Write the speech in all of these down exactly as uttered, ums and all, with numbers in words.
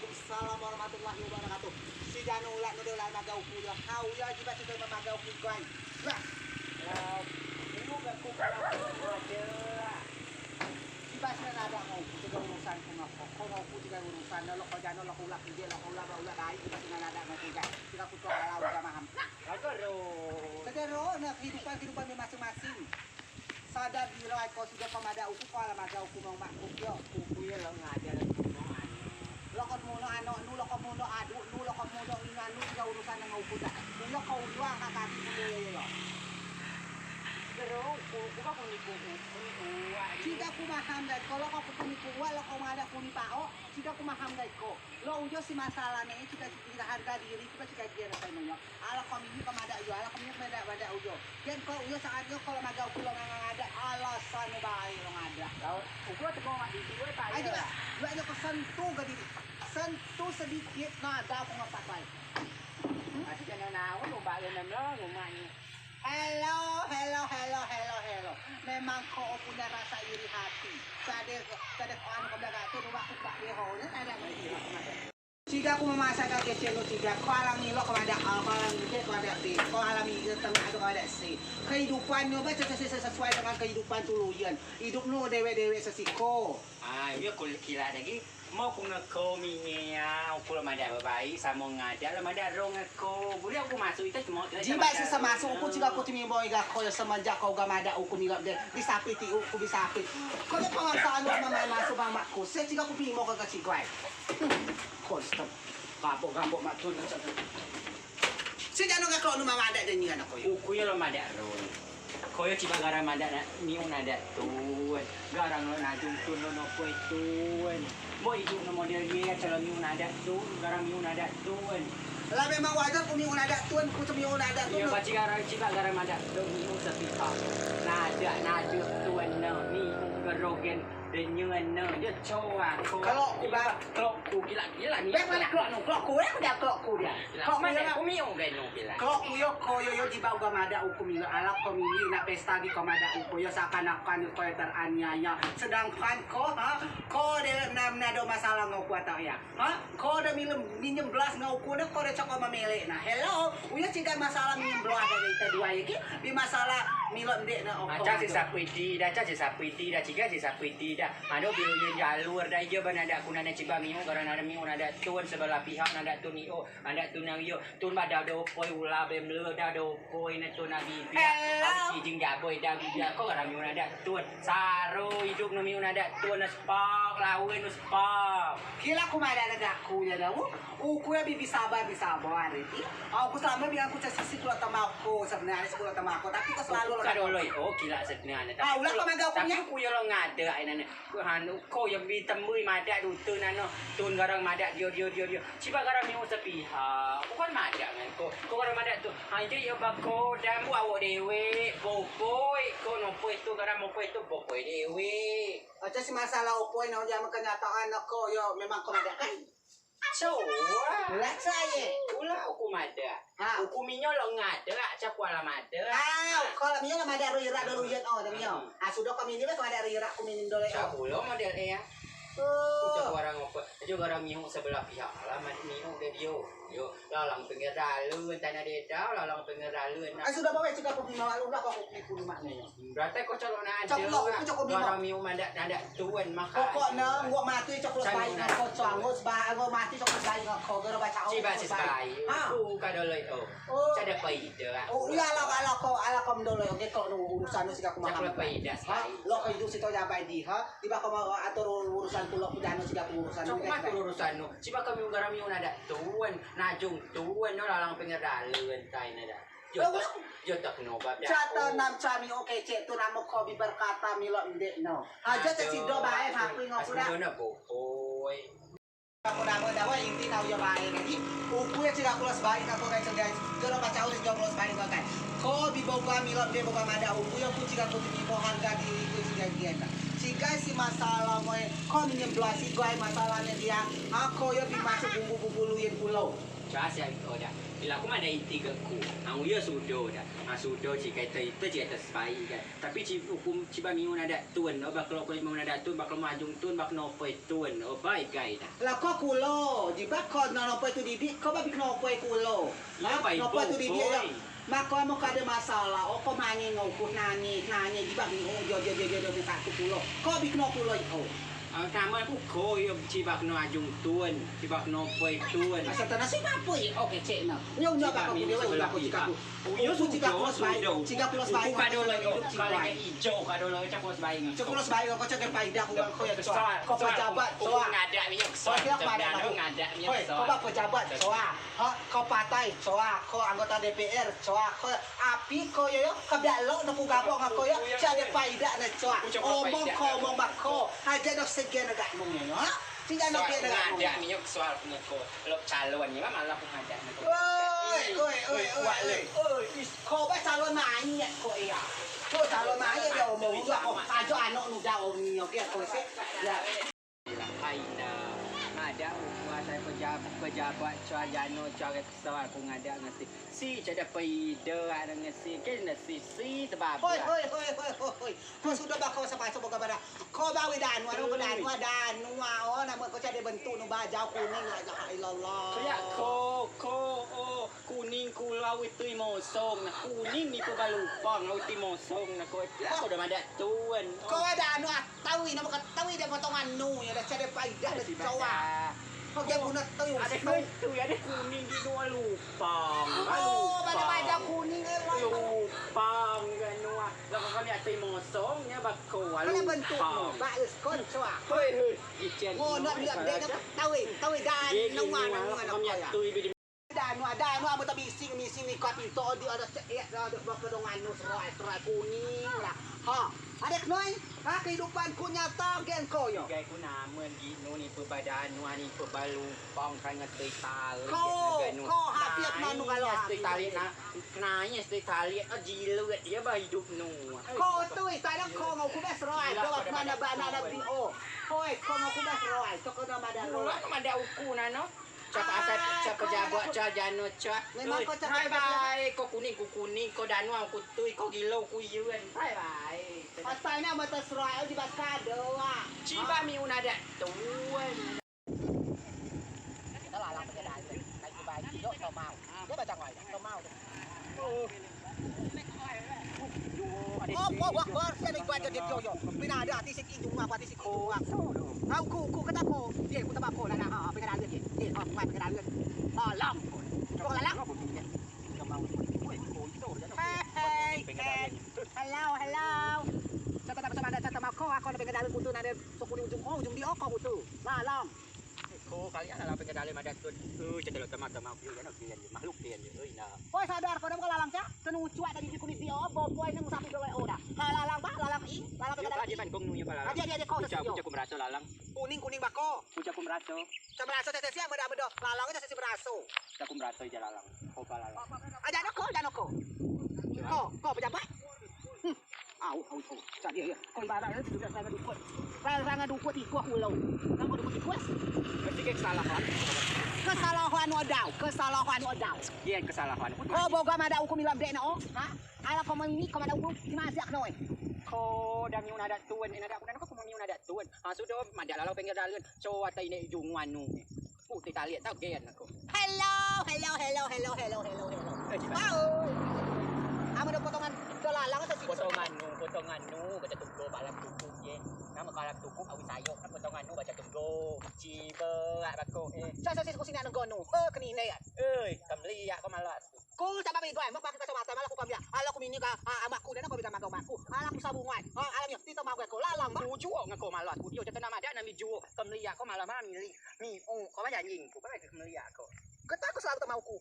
Assalamualaikum warahmatullahi wabarakatuh. Si Jano ulak nu de ulak magea uku yo. Hau yo jibeak si de magea uku guai. Lah. Lah, ulu gak ku kalau ada. Jibeak si nadeak ngen uku, jibeak urusan ku ngen ko. Ko ngen uku jibeak urusan, lok ko Jano, lok ko ulak kidek, lok ko ulak, ulak baik, jibeak si nadeak ngen uku guai. Jibeak ku tuai alau jibeak maham. Kagak ro. Kagak ro, nah, kehidupan, kehidupan dia masing-masing. Sadar diri ko, sudo ko madeak uku, ko alau madeak uku, mau mak uku yo. Uku yo lok ngadeak, lok muno anu. Lok ko muno anu nu, lok ko muno aduk nu, lok ko muno inu anu, jibeak urusan ngen uku dah. Uyo ko uyo angkat kaki uku yo, yo, yo. Kagak ro, uku, uku kan kunei uku, kunei uwak. Jibeak ku maham dah, kalau ko kunei uku uwak, lok ko madeak kunei pao, jibeak ku maham dah ko. Lok uyo si masalah ne, jibeak, jibeak harga diri, jibeak, jibeak kira kira nyo. Alau ko minyuk ko madeak uyo, alau ko minyuk madeak, madeak uyo. Gen ko uyo saat yo ko lok madeak uku lok ngadeak, alasan bae lok ngadeak. Uku lok teko mak didi, weh, tak. Ayo, Pak. Dua aja ko sentuh ke diri. Sentuh sedikit, nah, dah aku ngepak bae. Masih kena naon, lomba kena melong, rumahnya. Hello, hello, hello, hello, hello. Memang ko punya rasa iri hati. Cade, cade ko anu ko belagak tu, rumah aku tak dia ho, ni ada lagi. Jibeak ku memasak kecek nu jibeak, ko alau ngilok ko madeak A, ko alau ngilok ko madeak B, ko alau ngilok tengah ko madeak C. Kehidupan nu ba sesuai, sesuai dengan kehidupan tun luyen. Idup nu dewek-dewek sesiko. Ah, iyo ku kilak lagi. Mau ku ngeko minye ya, uku lok madeak baik, samo ngadeak lok madeak ro ngeko. Buli uku masuk itu semua. Jibeak si semasuk uku jibeak ku timi boi gak ko yo semenjak ko gak madeak uku milok de. Bisa piti uku bisa piti. Ko yo pengaksaan uku main masuk bang mak ku. Se jibeak ku pimo ke keciguai. Konstan. Gabok-gabok mak tun. Si Jano gak kelok nu madeak de nyian ko yo. Uku yo lok madeak ro. Ko yo jibeak garang madeak nak miuk nadeak tun. Garang lok najung tun lok nopo tun. Bo idup no model ye, calon miuk nadeak tun, garang miuk nadeak tun. Lah memang wajar ku miuk nadeak tun, ku miuk nadeak tun. Iyo, baci garang jibeak garang madeak tun miuk sepihak. Nadeak, nadeak tun no, miuk gerogen. Denyen ne, dia coa, coa. Kelok ku ba. Kelok ku, kilak, kilak ni. Bek mana kelok nu, kelok ku, eh, udah kelok ku dia. Kelok ku yo, ku miuk gak nu kilak. Kelok ku yo, ko yo, yo jibeak uga madeak uku milo, alau ko mili nak pesta gi ko madeak uku yo, seakan-akan ko yo teraniaya. Sedangkan ko, ha, ko de nam nado masalah ngen uku atau ya. Ha? Ko de milo minjem belas ngen uku ne, ko de coko memelek na. Hello, uyo cigai masalah minjem belas dari ite duai ki, bi masalah milo mdek ne oko. Aca si sapui di, da aca si sapui di, da cigai si sapui di, da. Ado bilu yen jalur, da ijo ba nadeak ku nane ciba miu, garang nadeak miu, nadeak tun sebelah pihak, nadeak tun io, nadeak tun nang io, tun ba dau dopoi ula be mleu, dau dopoi ne tun abi bia. Hello. Abi cijing jaboi, da bia, ko garang miu nadeak tun. Saro idup ne miu nadeak tun, ne sepak, lawen ne sepak. Kila ku madeak ne gaku ya dau. Uku ya bi, bi sabar, bi sabar, iti. Au ku selamo bi aku cak sisi kulo temako, sebenea sisi kulo temako, tapi ko selalu. Uku kadoloi, oh, kila sebenea ne. Ah, ulah ko magea uku nya. Tapi uku yo lo ngadeak ai nane. Ko anu, ko yo bi tembui madeak dute nano, tun garang madeak dio, dio, dio, dio. Ciba garang miu sepihak. Uku kan madeak ngen ko. Ko garang madeak tun. Anjir yo bako, dan bu awok dewek, bopoi, ko nopoi tun garang mopoi tun bopoi dewek. Aca si masalah opoi no, jaman kenyataan no ko yo memang ko madeak kan. Coa. Lah, coa ye. Ulah uku madeak. Ha. Uku minyo lok ngadeak, aca ku alah madeak. Ah, ko lok minyo lok madeak ro irak do luyen o, do minyo. Hmm. Ah, sudo ko minyo lok madeak ro irak ku minyo dole o. Coa pulo model e ya. Oh. Ucap orang opo? Ajo garang miu sebelah pihak alah, miu de dio. Yo, lalang pinggir dalen, tanah dedau, lalang pinggir dalen. Ah, sudo bawa cika ko bima, ulah ko ko pun mak ne. Berarti ko calon aja. Cok lok, uku cok ko bima. Garang miu madeak, nadeak tun makan. Pokok ne, ngok mati cok lok baik ngen ko, cok. Ngok seba-, ngok mati cok lok baik ngen ko, gero baca. Ciba si sebaik. Ha. Uku kadoloi o. Oh. Cada paida. Oh, iya, alah, alah ko, alah ko mendoloi. Oke, ko nu urusan nu siga ku maham. Cak lok paida sebaik. Ha? Lok ko idup sito jabai di, ha? Tiba ko mau atur urusan ku lok ku jano siga ku urusan nu. Cok matur urusan nu. Ciba ko miu garang miu nadeak tun, najung tun, no lalang pinggir dalen, tai nadeak. Jotok, jotok no bab. Cata nam cami oke cek tu namo ko bi berkata milo mdek no. Ajo cek sido bae mapi ngok udah. Ajo na bopoi. Kamu nama dawa inti nau yo bae lagi. Uku ya cek aku los bae ngako kai cegai. Jero baca ulis jong los bae ngako kai. Ko bi boga milo mdek boga madeak uku ya ku cek aku timi ko harga diri ku cegai gian. Cigai si masalah moe ko minjem belas si gai masalah ne dia. Ako yo bi masuk bumbu-bumbu luyen pulo. Pas ya, oh, dah. Bila aku mada iti ke ku. Ang uyo sudo dah. Ah, sudo ci kaito ito ci kaito sebaik kan. Tapi ci ukum ci ba miun adat tun. Oh, baklo ko miun adat tun, baklo majung tun, baklo nopo tun. Oh, baik gai dah. Lah ko kulo, jibeak ko no nopo tu didik, ko ba bi nopo kulo. Iyo, ha? Baik, nopo tu didik ya. Mako amen ko ade masalah, o ko manye ngen uku nanye, nanye jibeak bi o, jo, jo, jo, jo, jo, buka ku kulo. Ko bi keno kulo io. Ah, tama ku ko io jibeak keno ajung tun, jibeak keno poi tun. Asal tanah si papo io, oke, cek na. Nyo, nyo, bako ku dio, bako cika ku. Uyo su cika ku los baik, cika ku los baik. Uku kado lo io, kalau ijo kado lo io, cika ku los baik. Cika ku los baik, ko cika paidah ku bang ko ya, coa. Ko pejabat, coa. Ngadak minyak, coa. Ngadak minyak, coa. Hoi, ko ba pejabat, coa. Ha, ko patai, coa, ko anggota D P R, coa, ko api, ko yo, yo, ko biak lok ne ku gabok ngen ko yo, coa ade paidah ne, coa. Omong ko omong bako, aja do segen ne gak mung yo, ha? Tinggal no gen ne gak mung. Ngadak minyak soal ku ko. Lok calon ni, malah ku ngadak ne ko. Oi, oi, oi, oi, oi, oi, is, ko ba calon mayit ko ya. Ko calon mayit dia omong ko, ajo anok nu da omong yo, ko se. Ya. Aina, madeak uku asai pejab-, pejabat coa jano coa kesal ku ngadeak ngen si. Si coa de paideak ngen si, ke ne si, si tebabak. Hoi, hoi, hoi, hoi, hoi, hoi. Ko sudo ba ko sepaso boga bada. Ko ba wi danu, anu danu, danu, o, namo ko coa de bentuk nu bajau kuning, la ilaha illallah. Ko ya ko, ko, o. Kuning kulo awei tui mosong, nah kuning ni pun ba lupang awei tui mosong, nah ko, ko de madeak tun. Ko ade anu atau ina, mako tau ide potongan nu, ya dah cari paidah de coa. Ko gen guna tui. Ade tui, ade kuning di dua lupang. Oh, pada paidah kuning, eh, lupang, gak nua. Lah ko kami atui mosong, ya bako lupang. Kalau bentuk nu, baik, ko coa. Hoi, hoi, icen. Ngono dia, dia tau, tau dah nua, nua, nua, ya. Danu, danu, amen tebising-bising ni ko pinto di ade seet, ade baka dong anu serai, serai kuning lah. Ha, ade kenoi, ha, kehidupan ku nyata gen ko yo. Igai ku namen gi nu ni pe ba danu, ani pe ba lupang kan ngetei tali. Ko, ko, ha, tiap manu kalau ha, tali na, kenai tali, oh, jilut, dia ba hidup nu. Ko tu, tadi ko ngau ku bes serai, ko mana ba na bi o. Ko, ko ngau ku bes serai, ko kena madeak. Mula madeak uku nano. Coa asai, coa pejabat, coa jano, coa. Memang ko coa. Bye bye, ko kuning, ku kuning, ko danu, ku tui, ko gilo, ku yuen. Bye bye. Asai ne mata serai, jibeak kado, ah. Jibeak miun adat tun. Kita lalang pakai dali. Naik ke baju, yo, tau mau. Dia baca ngai, tau mau. Allahu Akbar, si ade iban jadi yo yo. Pina ade ati sik ijung apa ati sik ijung apa. Au ku ku kata ko, ye ku tebak ko lah nah, ha, pina ade ye. Ye, ha, mai pina ade. Lalang. Ko lalang. Hei, hei, hei. Hello, hello. Cata cata cata cata mako, aku ada pina ade kutu nade sokuni ujung, oh, ujung di oko kutu. Lalang. Ko kalian lalang pengke dalem madeak tun. Eh, cetelo tema-tema piu ya, no, pian, makhluk pian, eh, ina. Oi, sadar ko dong ko lalang ca. Kenu cuak tadi di kulit dia, boboi neng sapi dole oda. Ha, lalang ba, lalang i, lalang pengke dalem. Dia kan kong nunya ba lalang. Dia, dia, dia, ko. Ucak, ucak ku meraso lalang. Kuning, kuning bako. Ucak ku meraso. Ca meraso, ca sia, meda, meda. Lalang ca sia meraso. Ucak ku meraso ija lalang. Ko ba lalang. Aja no ko, aja no ko. Ko, ko pejabat. Hmm. Au, au, au. Cak dia, ya. Ko ibarat tu sudah sangat dukut. Sangat dukut ikuh ulau. Namo dukut ikuh? Mesti ke kesalahan. Kesalahan odau, kesalahan odau. Iya, kesalahan. Ko boga madeak uku milam dek na, oh. Ha? Ala ko mami ko madeak uku, masih ak noi. Ko dami unadak tun, enadak unadak ko mami unadak tun. Ha, sudo madeak lalau pengke dalem. Coa ata ine ujung anu. Putih tali tau gen aku. Hello, hello, hello, hello, hello, hello, hello. Eh, gimana? Wow. Amen do potongan do lalang atau si potongan nu, potongan nu, baca tuku, balap tuku, ye. Namo balap tuku, awi sayok, kan potongan nu, baca tuku. Ciba, bako, eh. Sa, sa, sa, ku sini anu gonu. Eh, kenine ya. Eh, kembali ya, kau malas. Ku tak babi dua, mak pakai kacamata, malah ku kambia. Alah ku mini ka, ah, amak ku, dan aku bilang magang mak ku. Alah ku sabungan. Ah, alah mi, tito magang ko, lalang, bah. Ku juo ngako malah, ku dio, jatah nama dia, nami juo. Kemeliak ko malah, mami, li, mi, oh, ko malah anjing, ku, pakai kemeliak ko. Keta ku selalu temau ku.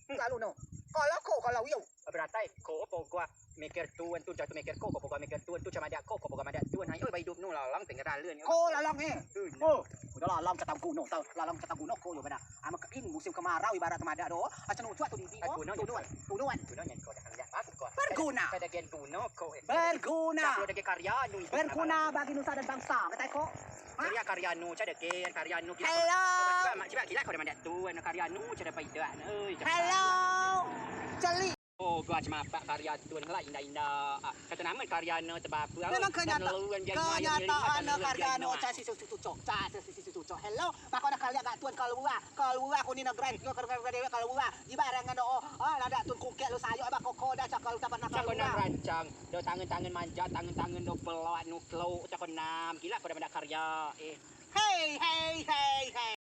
Selalu, no. Kalau ko, kalau yo. Beratai, ko, apa gua, meker tun, tun jatuh meker ko, ko, apa gua meker tun, tun cama dia ko, ko, apa gua madak tun, hai, oi, ba hidup nu, lalang, tengah dalun, yo. Ko, lalang, eh. Oh, udah lalang, kata guno, tau, lalang, kata guno, ko, yo, beda. Ama ke-, ini musim kemarau ibarat temada do. Acan ucuak tu didi ko. Tunun. Tunun. Tunun ko dah lihat aku ko. Pergo. Guna. Kada gen guna ko, eh. Berguna. Kalau ada gen karya nu. Berguna bagi nusa dan bangsa. Kata ko. Hah? Karya, karya nu, coa ada gen karya nu. Hello. Coba, coba, coba, gila ko ada mandat tun, karya nu, coa ada paidak ne, oi, coa. Hello. Celi. Oh, gua cuma apa karya tun lah, indah-indah. Ah, kata nama karya nu, tebapa. Memang kenyataan, kenyataan karya nu, coa si susu cucok, coa si susu cucok. Hello, mako nak karya gak tun keluar, keluar kunei negeri, keluar, keluar, keluar, keluar. Jibeak ngen do o, ah, nadeak tun kukek lu sayok, ba koko dah cakal ucapan nak cakal nam rancang. Do tangen-tangen manjat, tangen-tangen do pelok, nu kelok, cakal nam. Gila ko dah mandat karya, eh. Hei, hei, hei, hei.